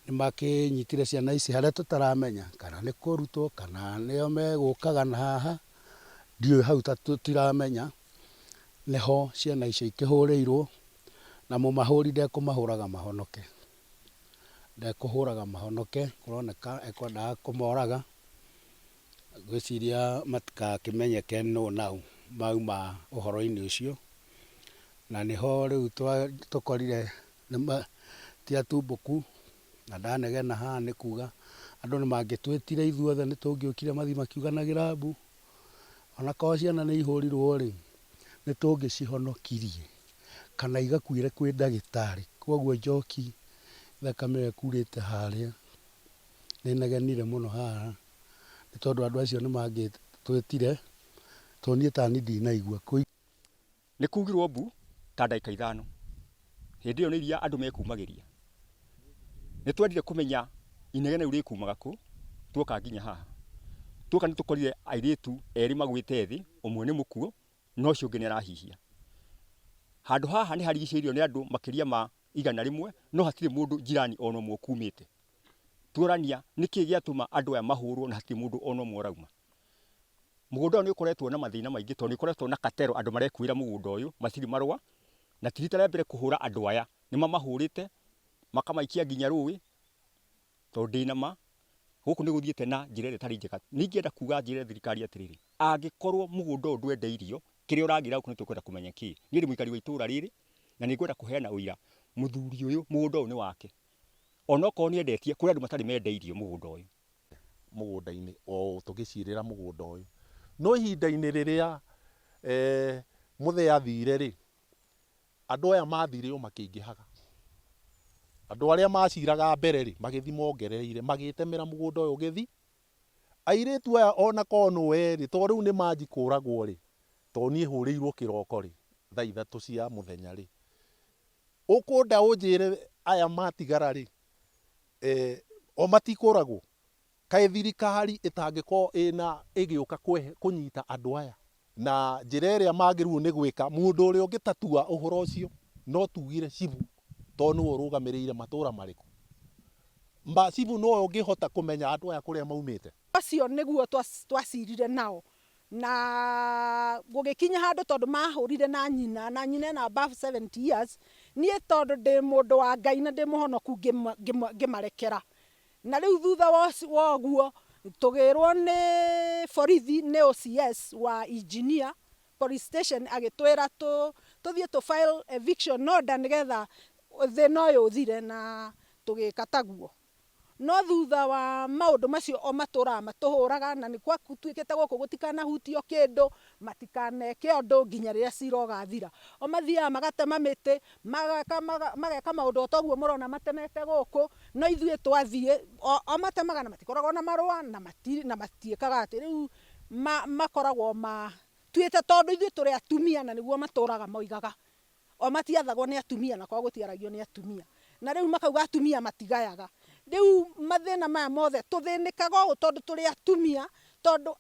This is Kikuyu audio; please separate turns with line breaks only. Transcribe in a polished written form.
Nĩ makĩnyitire ciana ici harĩa tũtaramenya kana nĩ kũrutwo kana nĩo megũkaga na haha, ndiũĩ hau ta tũtiramenya, nĩho ciana icio ikĩhũrĩirwo, na mũmahũri ndekũmahũraga mahonoke. Ndekũhũraga mahonoke, kũroneka ekwendaga kũmoraga, ngwĩciria matikakĩmenyeke nũ naũ mauma ũhoro-inĩ ũcio, na nĩho rĩu tũkorire ti atumbũku, na ndanegena haha nĩ kuga andũ nĩ mangĩtwĩtire ithuothe nĩ tũngĩũkire mathiĩ makiuganagĩra mbu, onakorwo ciana nĩ ihũrirwo rĩ, nĩ tũngĩcihonokirie kana igakuĩre kwĩ ndagĩtarĩ. Koguo njoki thakame ĩyo ĩkurĩte harĩa nĩ negenire mũno haha nĩ tondũ andũ acio nĩ mangĩtwĩtire tondũ niĩ tani ndinaigua.
Nĩ kugirwo mbu ta ndagĩka ithano. Hĩndĩ ĩyo nĩ iria andũ mekumagĩria. Nĩ twendire kũmenya inegene rĩu rĩkumaga kũ, tuoka nginya haha. Tuoka nĩ tũkorire airĩtu erĩ magwĩte thĩ, ũmwe nĩ mũkuũ na ũcio ũngĩ nĩ arahihia. Handũ haha nĩ harigicĩirio nĩ andũ makĩria ma 100, no hatirĩ mũndũ njirani ona ũmwe ũkumĩte. Tuorania nĩkĩ gĩatũma andũ aya mahũrwo na hatirĩ mũndũ ona ũmwe ũrauma. Mũgũnda ũyũ nĩ ũkoretwo na mathĩna maingĩ tondũ nĩ ũkoretwo na katero andũ marekuĩra mũgũnda ũyũ matirĩ marũa, na ti rita rĩa mbere kũhũra andũ aya, nĩ mamahũrĩte makamaikia nginya rũĩ, tondũ ndĩna ma gũkũ nĩ gũthiĩte na njĩra ĩrĩa ĩtarĩ njega. Niĩ ingĩenda kuga njĩre thirikari atĩrĩrĩ, angĩkorwo mũgũnda ũyũ ndwendeirio, kĩrĩa ũragĩra gũkũ nĩ tũkwenda kũmenya kĩ. Niĩ ndĩ mũikari wa itũra rĩrĩ na nĩ ngwenda kũheana ũira, mũthuri ũyũ mũgũnda ũyũ nĩ wake, onokorwo nĩ endetie, kũrĩ andũ matarĩ mendeirio mũgũnda ũyũ.
Mũgũnda-inĩ o tũgĩcirĩra mũgũnda ũyũ. No ihinda-inĩ rĩrĩa mũthee athire rĩ, andũ aya mathire o makĩingĩhaga. Andũ arĩa maciraga mbere rĩ, magĩthiĩ mongerereire, magĩtemera mũgũnda ũyũ ũgĩthiĩ. Airĩtu aya ona korwo nĩ we rĩ, tondũ rĩu nĩ manji kũragwo rĩ, tondũ niĩ hũrĩirwo kĩroko rĩ, thaa 3 cia mũthenya rĩ, ũkũnda ũnjĩre aya matigara rĩ, o matikũragwo? Kaĩ thirikari ĩtangĩkorwo ĩna ĩgĩũka kũnyita andũ aya na njĩra ĩrĩa magĩrĩirwo nĩ gwĩka, mũndũ ũrĩa ũngĩtatua ũhoro ũcio no tugire cibũ, tondũ nĩwe ũrũgamĩrĩire matũra marĩkũ. Ma cibũ nowe ũngĩhota kũmenya andũ aya kũrĩa maumĩte.
Acio nĩguo twacirire nao na gũgĩkinya handũ tondũ mahũrire na nyina, na nyina ena above 70 years. Niĩ tondũ ndĩ mũndũ wa Ngai na ndĩ mũhonoku, ngĩmarekera. Na rĩu thutha wa ũguo tũgĩrwo nĩ borithi, nĩ OCS wa Engineer police station, agĩtwĩra tũthiĩ tũ file eviction order nĩgetha thĩna ũyũ ũthire, na tũgĩka taguo. No thutha wa maũndũ macio o matũraga matũhũraga, na nĩ gwatuĩkĩte gũkũ gũtikanahutio kĩndũ, matikaneke ũndũ nginya rĩrĩa cira ũgathira. O mathiaga magatema mĩtĩ, mageka maũndũ o ta ũguo mũrona matemete gũkũ. No ithuĩ twathiĩ, o matemaga na matikoragwo na marũa na matiĩkaga atĩ. Rĩu makoragwo matuĩte tondũ ithuĩ tũrĩ atumia, na nĩguo matũraga moigaga o matiathagwo nĩ atumia na korwo gũtiaragio nĩ atumia, na rĩu makauga atumia matigayaga. Rĩu mathĩna maya mothe tũthĩnĩkaga ũũ tondũ tũrĩ atumia, tondũ